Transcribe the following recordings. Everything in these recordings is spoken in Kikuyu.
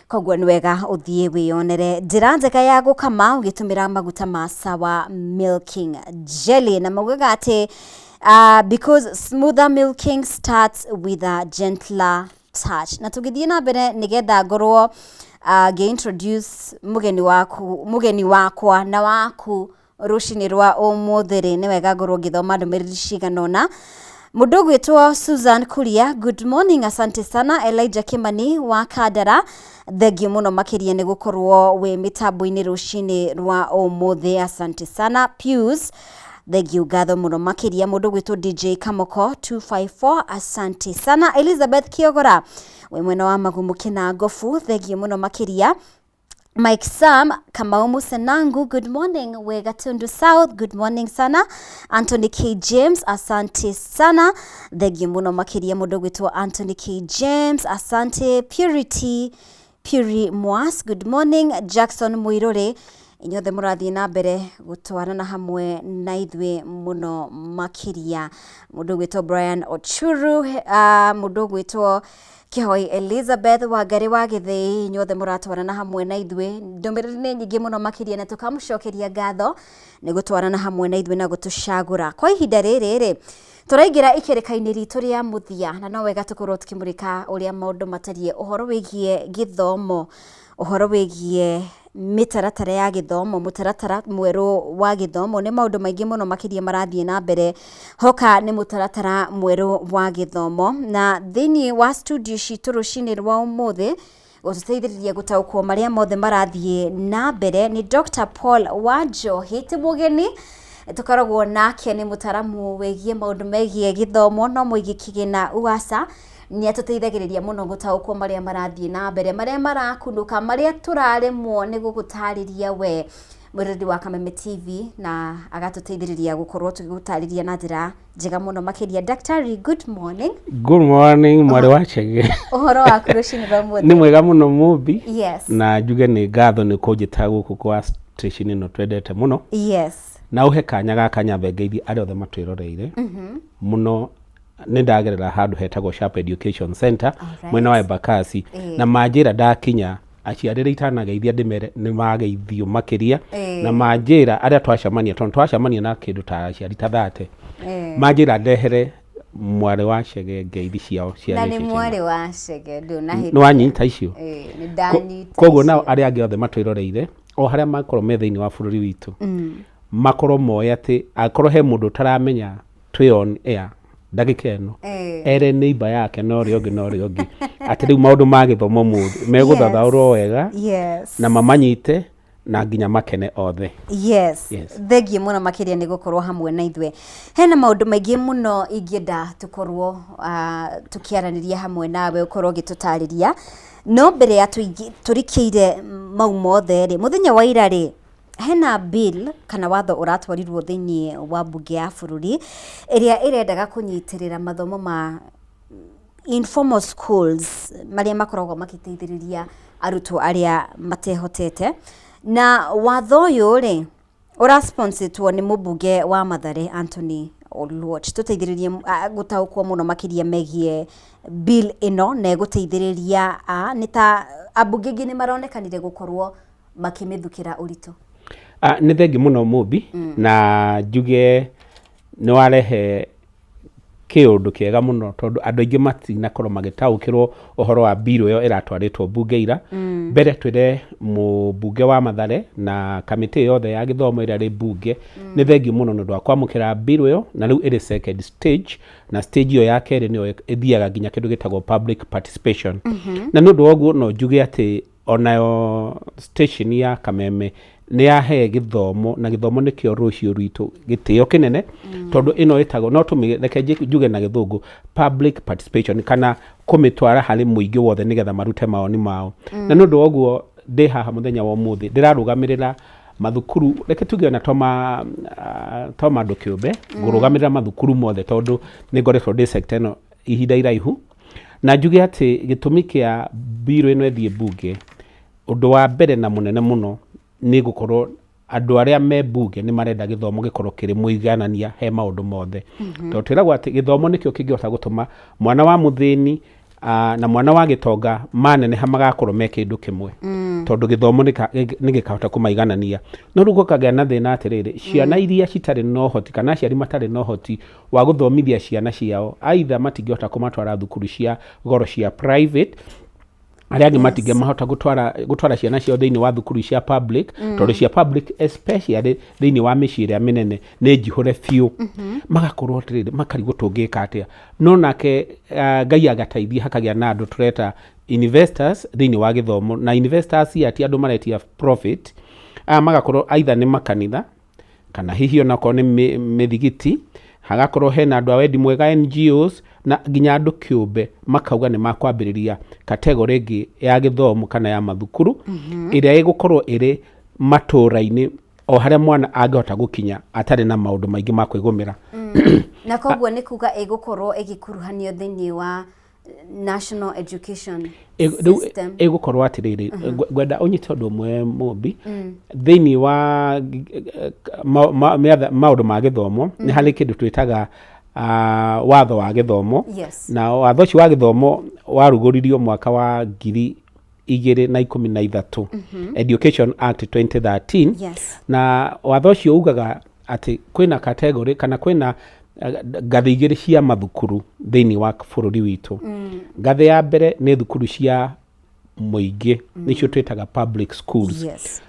Koguo nĩ wega ũthiĩ wĩyonere njĩra njega ya gũkama ũgĩtũmĩra maguta ma Sawa Milking Jelly, na maugaga atĩ because smoother milking starts with a gentler touch. Na tũgĩthiĩ na mbere nĩgetha ngorwo ngĩ-introduce mũgeni waku, mũgeni wakwa na waku rũcinĩ rwa ũmũthĩ rĩ, nĩ wega ngorwo ngĩthoma ndũmĩrĩri cigana ũna. Mũndũ ũgwĩtwo Susan Kuria, good morning, asante sana. Elijah Kimani wa Kandara, thengiũ mũno makĩria nĩ gũkorwo wĩ mĩtambo-inĩ rũcinĩ rwa ũmũthĩ, asante sana. Pius, thengiũ, ngatho mũno makĩria. Mũndũ ũgwĩtwo DJ Kamoko 254, asante sana. Elizabeth Kiogora wĩ mwena wa Magumu Kĩnangobu, thengiũ mũno makĩria. Mike Sam Kamau Musenangu, good morning. We Gatundu South, good morning sana. Anthony K. James, asante sana. Thengiũ mũno makĩria mũndũ gwĩtwo Anthony K. James, asante. Purity Puri Mwas, good morning. Jackson Muiruri, inyuothe mũrathiĩ na mbere gũtwarana hamwe na ithuĩ mũno makĩria. Mũndũ gwĩtwo Brian Ochuru, mũndũ gwĩtwo Kĩhoi Elizabeth Wangari wa Gĩthĩi, inyuothe mũratwarana hamwe na ithuĩ. Ndũmĩrĩri nĩ nyingĩ mũno makĩria na tũkamũcokeria ngatho nĩ gũtwarana hamwe na ithuĩ na gũtũcagũra. Kwa ihinda rĩrĩ rĩ, tũraingĩra ikereka-inĩ ritũ rĩa mũthia na no wega tũkorwo tũkĩmũrĩka ũrĩa maũndũ matariĩ, ũhoro wĩgiĩ gĩthomo, ũhoro wĩgiĩ mĩtaratara ya gĩthomo, mũtaratara mwerũ wa gĩthomo. Nĩ maũndũ maingĩ mũno makĩria marathiĩ na mbere hoka nĩ mũtaratara mwerũ wa gĩthomo, na thĩinĩ wa studio citũ rũcinĩ rwa ũmũthĩ gũtũteithĩrĩria gũtaũkwo marĩa mothe marathiĩ na mbere nĩ Dr. Paul Wanjohi. Ti mũgeni tũkoragwo nake, nĩ mũtaramu wĩgiĩ maũndũ megiĩ gĩthomo no mũigi kĩgĩna UASA. Nĩ atũteithagĩrĩria mũno gũtaũkwo marĩa marathiĩ na mbere, marĩa marakunũka, marĩa tũraremwo nĩ gũgũtarĩria we mwĩroreri wa Kameme TV, na agatũteithĩrĩria gũkorwo tũgĩgũtarĩria na njĩra njega mũno makĩria. Daktari, good morning. Good morning, mwarĩ wa Chege. Ũhoro waku rũcinĩ rwa ũmũthĩ? Nĩ mwega mũno, Mũmbi. Na njuge nĩ ngatho nĩ kũnjĩta gũkũ kwa station ĩno twendete mũno. Na ũhe kanya gaka nyambe ngeithie arĩa othe matwĩroreire mũno. Nĩ ndagerera handũ hetagwo Sharp Education Center mwena wa Embakasi na manjĩra ndakinya aciari arĩa itanageithia ndĩmere nĩ mageithio makĩria na manjĩra arĩa twacemania, tondũ twacemania na kĩndũ ta aciari ta 30, manjĩra ndehere mwarĩ wa Chege ngeithi ciao cia Na nĩ gĩcicio. Mwarĩ wa Chege ndũnahĩtia. Nĩ wanyita icio? Nĩ ndanyita Koguo nao icio. Arĩa angĩ othe matwĩroreire o harĩa makorwo me thĩinĩ wa bũrũri witũ makorwo moĩ atĩ akorwo he mũndũ ũtaramenya twĩ on air ndagĩka ĩno, ere neighbor yake na ũrĩa ũngĩ na ũrĩa ũngĩ atĩ rĩu maũndũ ma gĩthomo mũthĩ megũthathaũrwo wega na mamanyite na nginya makene othe. Yes. Thengiũ mũno makĩria nĩ gũkorwo hamwe na ithuĩ. Hena maũndũ maingĩ mũno ingĩenda tũkorwo tũkĩaranĩria hamwe nawe, ũkorwo ũgĩtũtarĩria, no mbere ya tũrikĩire mau mothe rĩ, mũthenya wa ira rĩ, hena bill kana watho ũratwarirwo thĩinĩ wa mbunge ya bũrũri ĩrĩa ĩrendaga kũnyitĩrĩra mathomo ma informal schools marĩa makoragwo magĩteithĩrĩria arutwo arĩa matehotete. Na watho ũyũ rĩ, ũrasponsetwo nĩ mũmbunge wa Mathare Anthony Oluoch. Tũteithĩrĩrie gũtaũkwo mũno makĩria megiĩ bill ĩno na ĩgũteithĩrĩria nĩ ta ambunge aingĩ nĩ maronekanire gũkorwo makĩmĩthukĩra ũritũ. Nĩ thengi mũno, Mũmbi, na njuge nĩ warehe kĩũndũ kĩega mũno tondũ andũ aingĩ matinakorwo magĩtaũkĩrwo ũhoro wa bill ĩyo ĩratwarĩtwo mbunge ira. Mbere twĩre mũmbunge wa Mathare na kamĩtĩ yothe ya gĩthomo ĩrĩa ĩrĩ mbunge nĩ thengiũ mũno nĩ ũndũ wa kwamũkĩra bill ĩyo, na rĩu ĩrĩ second stage, na stage ĩyo ya kerĩ nĩyo ĩthiaga nginya kĩndũ gĩtagwo public participation. Na nĩ ũndũ wa ũguo no njuge atĩ onayo station ya Kameme nĩ yahe gĩthomo, na gĩthomo nĩkĩo rũciũ rwitũ, gĩtĩo kĩnene, tondũ ĩno ĩtagwo no tũmĩreke njuge na Gĩthũngũ public participation, kana kũmĩtwara harĩ mũingĩ wothe nĩgetha marute mawoni mao. Na nĩ ũndũ wa ũguo ndĩ haha mũthenya wa ũmũthĩ ndĩrarũgamĩrĩra mathukuru, reke tuge ona to ma andũ kĩũmbe, ngũrũgamĩrĩra mathukuru mothe tondũ nĩ ngoretwo ndĩ sector ĩno ihinda iraihu. Na njuge atĩ gĩtũmi kĩa bill ĩno ĩthiĩ mbunge, ũndũ wa mbere na mũnene mũno nĩ gũkorwo andũ arĩa me mbunge nĩ marenda gĩthomo gĩkorwo kĩrĩ mũiganania he maũndũ mothe, tondũ twĩragwo atĩ gĩthomo nĩkĩo kĩngĩhota gũtũma mwana wa mũthĩni Na mwana wa gĩtonga maneneha magakorwo me kĩndũ kĩmwe, tondũ gĩthomo nĩ gĩkahota kũmaiganania. No rĩu gũkagĩa na thĩna atĩrĩrĩ, ciana iria citarĩ na ũhoti kana aciari matarĩ na ũhoti wa gũthomithia ciana ciao, aitha matingĩhota kũmatwara thukuru cia goro cia private, arĩa angĩ matingĩmahota gũtwara ciana ciao thĩinĩ wa thukuru cia public, tondũ cia public, especially thĩinĩ wa mĩciĩ ĩrĩa mĩnene, nĩ njihũre biũ. Magakorwo atĩrĩrĩ, makarigwo tũngĩka atĩa. No nake Ngai agateithia hakagĩa na andũ tũreta investors thĩinĩ wa gĩthomo. Na investors aya ti andũ maretia profit. Aya magakorwo either nĩ makanitha kana hihi onakorwo nĩ mĩthigiti, hagakorwo hena andũ a wendi mwega, NGOs, na nginya andũ kĩũmbe, makauga nĩ makwambĩrĩria category ĩngĩ ya gĩthomo kana ya mathukuru ĩrĩa ĩgũkorwo ĩrĩ matũũra-inĩ, o harĩa mwana angĩhota gũkinya atarĩ na maũndũ maingĩ ma kwĩgũmĩra. Na koguo nĩ kuga ĩgũkorwo ĩgĩkuruhanio thĩinĩ wa national education Rĩu system? Ĩgũkorwo atĩrĩrĩ, ngwenda ũnyite ũndũ ũmwe, Mũmbi. Thĩinĩ wa maũndũ ma gĩthomo nĩ harĩ kĩndũ twĩtaga watho wa gĩthomo. Na watho ũcio wa gĩthomo warugũririo mwaka wa 2013, Education Act 2013. Na watho ũcio ugaga atĩ kwĩna category kana kwĩna ngathĩ igĩrĩ cia mathukuru thĩinĩ wa bũrũri witũ. Ngathĩ ya mbere nĩ thukuru cia mũingĩ, nĩcio twĩtaga public schools.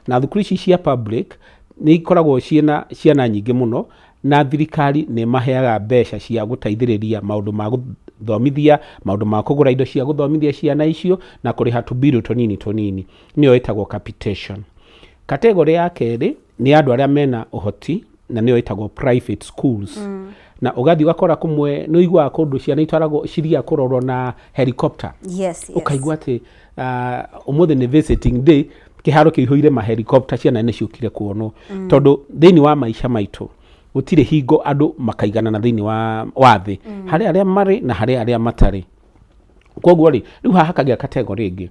Na thukuru ici cia public nĩ ikoragwo ciĩna ciana nyingĩ mũno, na thirikari nĩ maheaga mbeca cia gũteithĩrĩria maũndũ ma gũthomithia, maũndũ ma kũgũra indo cia gũthomithia ciana icio na kũrĩha tũbiru tũnini tũnini, nĩyo ĩtagwo capitation. Category ya kerĩ nĩ andũ arĩa mena ũhoti, na nĩyo ĩtagwo private schools. Na ũgathiĩ ũgakora kũmwe nĩ ũiguaga kũndũ ciana itwaragwo ciria kũrorwo na helicopter. Ũkaigua atĩ ũmũthĩ nĩ visiting day, kĩharo kĩihũire ma helicopter, ciana nĩ ciũkire kuonwo. Tondũ thĩinĩ wa maica maitũ gũtirĩ hingo andũ makaiganana thĩinĩ wa thĩ, harĩ arĩa marĩ na harĩ arĩa matarĩ. Koguo rĩ, rĩu haha hakagĩa category ĩngĩ.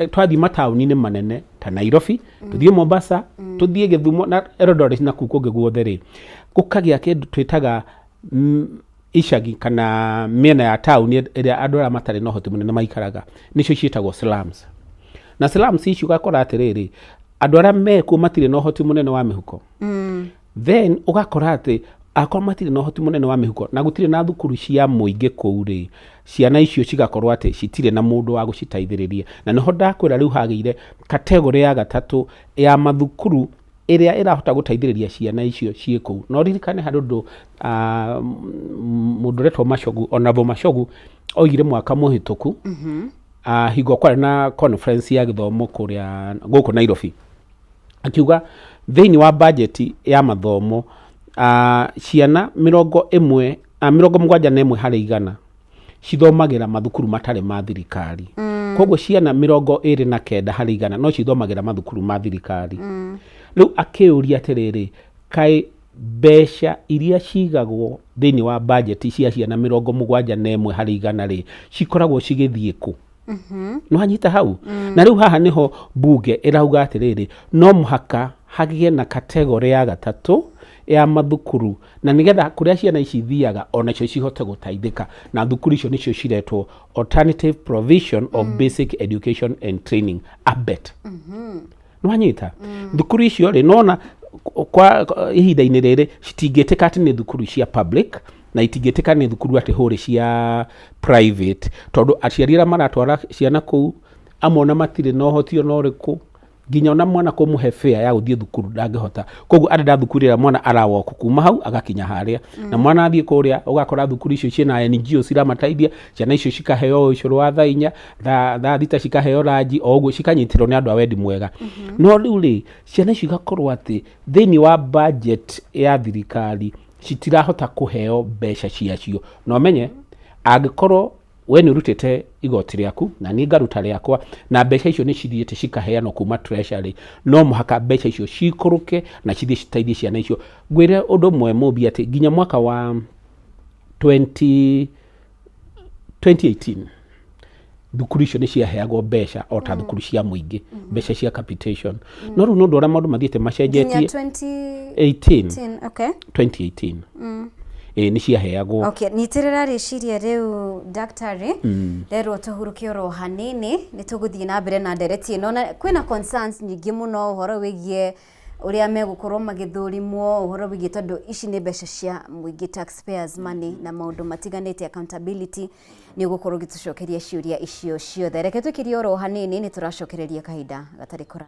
Twathiĩ mataũni-inĩ manene ta Nairobi, tũthiĩ Mombasa, tũthiĩ Gĩthumo na Eldoret na kũu kũngĩ guothe rĩ, gũkagĩa kĩndũ twĩtaga icagi kana mĩena ya taũni ĩrĩa andũ arĩa matarĩ na ũhoti mũnene maikaraga, nĩcio ciĩtagwo slums. Na slums ici ũgakora atĩrĩrĩ, andũ arĩa mekuo matirĩ na ũhoti mũnene wa mĩhuko. Then ũgakora atĩ akorwo matirĩ na ũhoti mũnene wa mĩhuko na gũtirĩ na thukuru cia mũingĩ kũu rĩ, ciana icio cigakorwo atĩ citirĩ na mũndũ wa gũciteithĩrĩria. Na nĩho ndakwĩra rĩu hagĩire category ya gatatũ ya mathukuru ĩrĩa ĩrahota gũteithĩrĩria ciana icio ciĩ kũu. Na ũririkane harĩ ũndũ mũndũ ũretwo Machogu, Honorable Machogu, oigire mwaka mũhĩtũku, hingo kwarĩ na conference ya gĩthomo kũrĩa gũkũ Nairobi, akiuga thĩinĩ wa bajeti ya mathomo ciana 71 71% cithomagĩra mathukuru matarĩ ma thirikari. Koguo ciana 29% no cithomagĩra mathukuru ma thirikari. Rĩu akĩũria atĩrĩrĩ, kaĩ mbeca iria cigagwo thĩinĩ wa bajeti cia ciana 71% rĩ, cikoragwo cigĩthiĩ kũ? Nĩwanyita hau? Na rĩu haha nĩho bunge ĩrauga atĩrĩrĩ, no mũhaka hagĩe na category ya gatatũ ya mathukuru, na nĩgetha kũrĩa ciana ici ithiaga onacio cihote gũteithĩka. Na thukuru icio nĩcio ciretwo Alternative Provision of Basic Education and Training, ABET. Nĩwanyita? Thukuru icio rĩ, nona kwa ihinda-inĩ rĩrĩ citingĩtĩka atĩ nĩ thukuru cia public na itingĩtĩka nĩ thukuru atĩ hũrĩ cia private, tondũ aciari arĩa maratwara ciana kũu amwe ona matirĩ na ũhoti ona ũrĩkũ, nginya ona mwana kũmũhe fare ya gũthiĩ thukuru ndangĩhota. Koguo arenda thukuru ĩrĩa mwana arawalk kuma hau agakinya harĩa. Na mwana athiĩ kũrĩa ũgakora thukuru icio ciĩna NGO ciramateithia, ciana icio cikaheo ũcũrũ wa thaa 4, thaa 6 cikaheo ranji, o ũguo cikanyitĩrwo nĩ andũ a wendi mwega. No rĩu rĩ, ciana icio igakorwo atĩ thĩinĩ wa budget ya thirikari citirahota kũheo mbeca ciacio. Na ũmenye angĩkorwo we nĩ ũrutĩte igoti rĩaku na niĩ ngaruta rĩakwa, na mbeca icio nĩ cithiĩte cikaheanwo kuma treasury, no mũhaka mbeca icio cikũrũke na cithiĩ citeithie ciana icio. Ngwĩre ũndũ ũmwe, Mũmbi, atĩ nginya mwaka wa 20 2018 thukuru icio nĩ ciaheagwo mbeca o ta thukuru cia mũingĩ, mbeca cia capitation. No rĩu nĩ ũndũ ũrĩa maũndũ mathiĩte nginya macenjetie 20 18 okay. 2018. Ĩĩ, nĩ ciaheagwo. Okay, nyitĩrĩra rĩciria rĩu ndagĩtarĩ. Rerwo tũhurũke oro hanini, nĩ tũgũthiĩ na mbere na ndereti ĩno, na kwĩna concerns nyingĩ mũno ũhoro wĩgiĩ ũrĩa megũkorwo magĩthũrimwo, ũhoro wĩgiĩ tondũ ici nĩ mbeca cia mũingĩ, taxpayers money, na maũndũ matiganĩte, accountability. Nĩ ũgũkorwo ũgĩtũcokeria ciũria icio ciothe. Reke tũkirie oro hanini, nĩ tũracokereria kahinda gatarĩ kũraya.